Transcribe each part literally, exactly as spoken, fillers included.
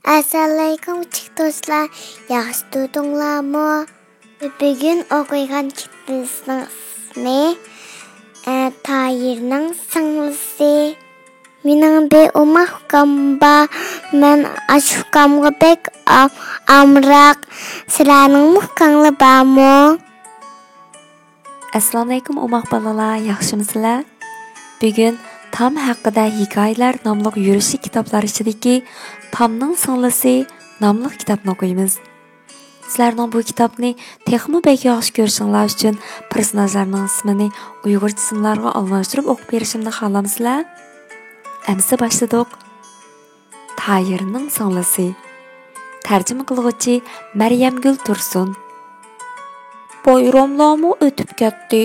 ئەسسالامۇئەلەيكۇم، كىچىك دوستلار، ياخشى تۇردۇڭلارمۇ؟ بۈگۈن ئوقۇيدىغان كىتابىمىزنىڭ ئىسمى، ئە، تايىرنىڭ سىڭلىسى. مېنىڭ بىر ئوماق ئۇكام بار. مەن ئاشۇ ئۇكامغا بەك ئا-، ئامراق. سىلەرنىڭمۇ ئۇكاڭلار بارمۇ؟ ئەسسالامۇئەلەيكۇم ئوماق بالىلار، ياخشىمۇسىلەر؟ بۈگۈن تام ھەققىدە ھېكايىلەر ناملىق يۈرۈشلۈك كىتابلار ئىچىدىكى تامنىڭ سىڭلىسى ناملىق كىتابنى ئوقۇيمىز. سىلەرنىڭ بۇ كىتابنى تېخىمۇ بەك ياخشى كۆرۈشۈڭلار ئۈچۈن پېرسوناژلارنىڭ ئىسمىنى ئۇيغۇرچە ئىسىملارغا ئالماشتۇرۇپ ئوقۇپ بېرىشىمنى خالامسىلەر؟ ئەمىسە باشلىدۇق. تايىرنىڭ سىڭلىسى. تەرجىمە قىلغۇچى مەريەمگۈل تۇرسۇن. بايراملارمۇ ئۆتۈپ كەتتى.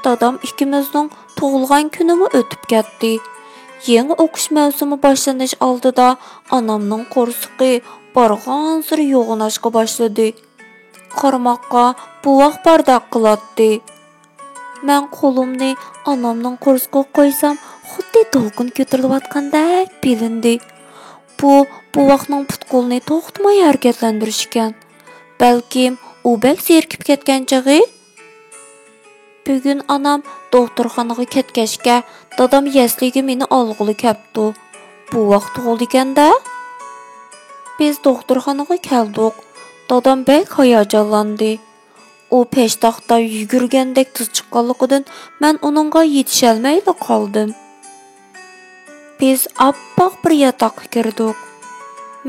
دادام ئىككىمىزنىڭ تۇغۇلغان كۈنىمۇ ئۆتۈپ كەتتى. يېڭى ئوقۇش مەۋسۇمى باشلىنىش ئالدىدا ئانامنىڭ قورسىقى بارغانسېرى يوغىناشقا باشلىدى. قارىماققا بوۋاق باردەك قىلاتتى. مەن قولۇمنى ئانامنىڭ قورسىقىغا قويسام، خۇددى دولقۇن كۆتۈرۈلۈۋاتقاندەك بىلىندى. بۇ بوۋاقنىڭ پۇت-قولىنى توختىماي ھەرىكەتلەندۈرۈشى ئىكەن. بەلكىم ئۇ بەك زېرىكىپ كەتكەن چېغى. بۈگۈن ئانام دوختۇرخانىغا كەتكەچكە، دادام يەسلىگە مېنى ئالغىلى كەپتۇ. بوۋاق تۇغۇلىدىكەن-دە. بىز دوختۇرخانىغا كەلدۇق. دادام بەك ھاياجانلاندى. ئۇ پەشتاقتا يۈگۈرگەندەك تېز چىققانلىقىدىن مەن ئۇنىڭغا يېتىشەلمەيلا قالدىم. بىز ئاپئاق بىر ياتاققا كىردۇق.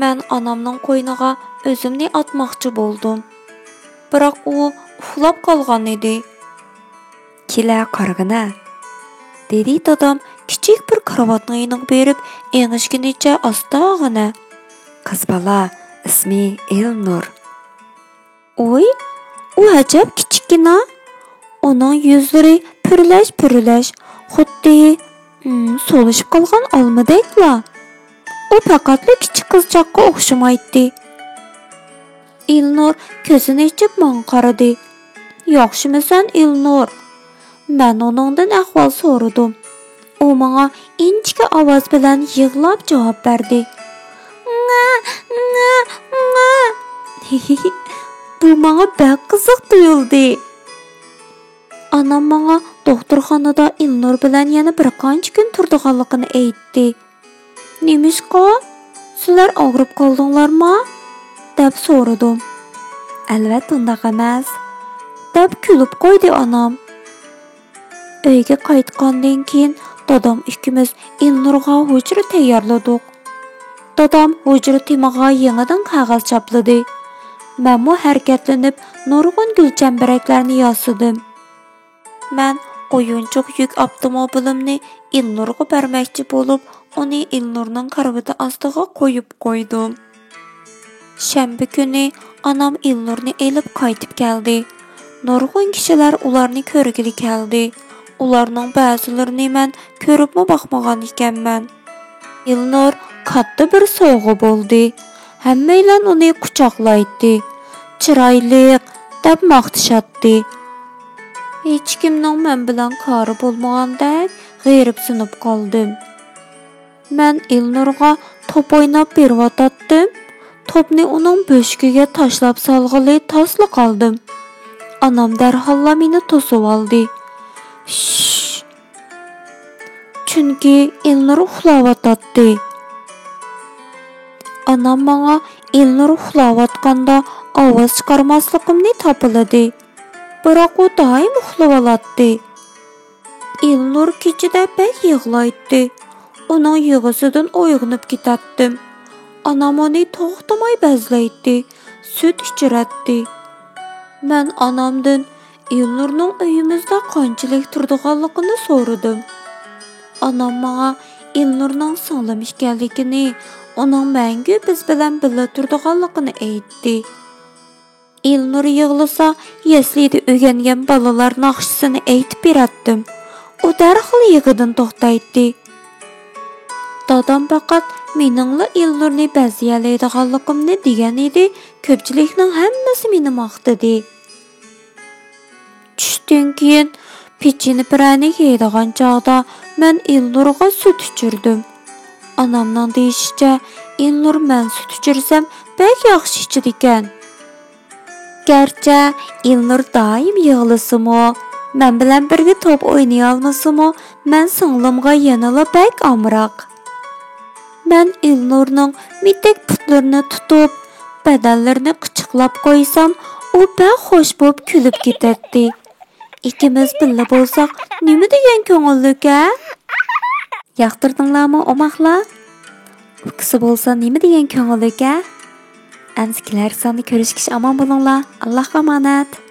مەن ئانامنىڭ قوينىغا ئۆزۈمنى ئاتماقچى بولدۇم. بىراق ئۇ ئۇخلاپ قالغان ئىدى. «كېلە، قارىغىنە»، دېدى دادام كىچىك بىر كارىۋاتنىڭ يېنىغا بېرىپ، ئېڭىشكىنىچە ئاستاغىنە. «قىز بالا، ئىسمى ئېلنۇر.» «ۋوي، ئۇ ئەجەب كىچىككىنا. ئۇنىڭ يۈزلىرى پۈرلەش-پۈرلەش، خۇددى، ھىم، سولۇشۇپ قالغان ئالمىدەكلا. ئۇ پەقەتلا كىچىك قىزچاققا ئوخشىمايتتى.» ئېلنۇر كۆزىنى ئېچىپ ماڭا قارىدى. «ياخشىمۇسەن، ئېلنۇر؟» مەن ئۇنىڭدىن ئەھۋال سورىدىم. ئۇ ماڭا ئىنچىكە ئاۋاز بىلەن يىغلاپ جاۋاب بەردى. «ڭە، ڭە، ڭە.» بۇ ماڭا بەك قىزىق تۇيۇلدى. ئانام ماڭا دوختۇرخانىدا ئېلنۇر بىلەن يەنە بىر قانچە كۈن تۇرىدىغانلىقىنى ئېيتتى. «نېمىشقا؟ سىلەر ئاغرىپ قالدىڭلارما؟» دەپ سورىدىم. «ئەلۋەتتە ئۇنداق ئەمەس.» دەپ كۈلۈپ قويدى ئانام. ئۆيگە قايتقاندىن كېيىن دادام ئىككىمىز ئېلنۇرغا ھۇجرا تەييارلىدۇق. دادام ھۇجرا تېمىغا يېڭىدىن قەغەز چاپلىدى. مەنمۇ ھەرىكەتلىنىپ نۇرغۇن گۈل چەمبىرەكلەرنى ياسىدىم. مەن ئويۇنچۇق يۈك ئاپتوموبىلىمنى ئېلنۇرغا بەرمەكچى بولۇپ، ئۇنى ئېلنۇرنىڭ كارىۋىتى ئاستىغا قويۇپ قويدۇم. شەنبە كۈنى ئانام ئېلنۇرنى ئېلىپ قايتىپ كەلدى. نۇرغۇن كىشىلەر ئۇلارنى كۆرگىلى كەلدى. ئۇلارنىڭ بەزىلىرىنى مەن كۆرۈپمۇ باقمىغان ئىكەنمەن. ئېلنۇر كاتتا بىر سوۋغا بولدى. ھەممەيلەن ئۇنى قۇچاقلايتتى. «چىرايلىق» دەپ ماختىشاتتى. ھېچكىمنىڭ مەن بىلەن كارى بولمىغاندەك غېرىبسىنىپ قالدىم. مەن ئېلنۇرغا توپ ئويناپ بېرىۋاتاتتىم. توپنى ئۇنىڭ بۆشۈكىگە تاشلاپ سالغىلى تاسلا قالدىم. ئانام دەرھاللا مېنى توسۇۋالدى. «شش!» چۈنكى ئېلنۇر ئۇخلاۋاتاتتى. ئانام ماڭا ئېلنۇر ئۇخلاۋاتقاندا ئاۋاز چىقارماسلىقىمنى تاپىلىدى. بىراق ئۇ دائىم ئۇخلىۋالاتتى. ئېلنۇر كېچىدە بەك يىغلايتتى. ئۇنىڭ يىغىسىدىن ئويغىنىپ كېتەتتىم. ئانام ئۇنى توختىماي بەزلەيتتى، سۈت ئىچۈرەتتى. مەن ئانامدىن ئېلنۇرنىڭ ئۆيىمىزدە قانچىلىك تۇرىدىغانلىقىنى سورىدىم. ئانام ماڭا ئېلنۇرنىڭ سىڭلىم ئىكەنلىكىنى، ئۇنىڭ مەڭگۈ بىز بىلەن بىللە تۇرىدىغانلىقىنى ئېيتتى. ئېلنۇر يىغلىسا، يەسلىدە ئۆگەنگەن بالىلار ناخشىسىنى ئېيتىپ بېرەتتىم. ئۇ دەرھال يىغىدىن توختايتتى. دادام پەقەت مېنىڭلا ئېلنۇرنى بەزلىيەلەيدىغانلىقىمنى دېگەن ئىدى، كۆپچىلىكنىڭ ھەممىسى مېنى ماختىدى. چۈشتىن كېيىن پېچىنە پىرەنىك يەيدىغان چاغدا مەن ئېلنۇرغا سۈت ئىچۈردۈم. ئانامنىڭ دېيىشىچە، ئېلنۇر مەن سۈت ئىچۈرسەم بەك ياخشى ئىچىدىكەن. گەرچە ئېلنۇر دائىم يىغلىسىمۇ، مەن بىلەن بىرگە توپ ئوينىيالمىسىمۇ، مەن سىڭلىمغا يەنىلا بەك ئامراق. مەن ئېلنۇرنىڭ مىتىك پۇتلىرىنى تۇتۇپ، بەدەنلىرىنى قىچىقلاپ قويسام، ئۇ بەك خوش بولۇپ كۈلۈپ كېتەتتى. ئىككىمىز بىللە بولساق نېمە دېگەن كۆڭۈللۈك-ھە؟ ياقتۇردۇڭلارمۇ ئوماقلار؟ ئۇكىسى بولسا نېمە دېگەن كۆڭۈللۈك-ھە؟ ئەمسە كېلەر ساندا كۆرۈشكىچە ئامان بولۇڭلار. ئاللاھقا ئامانەت.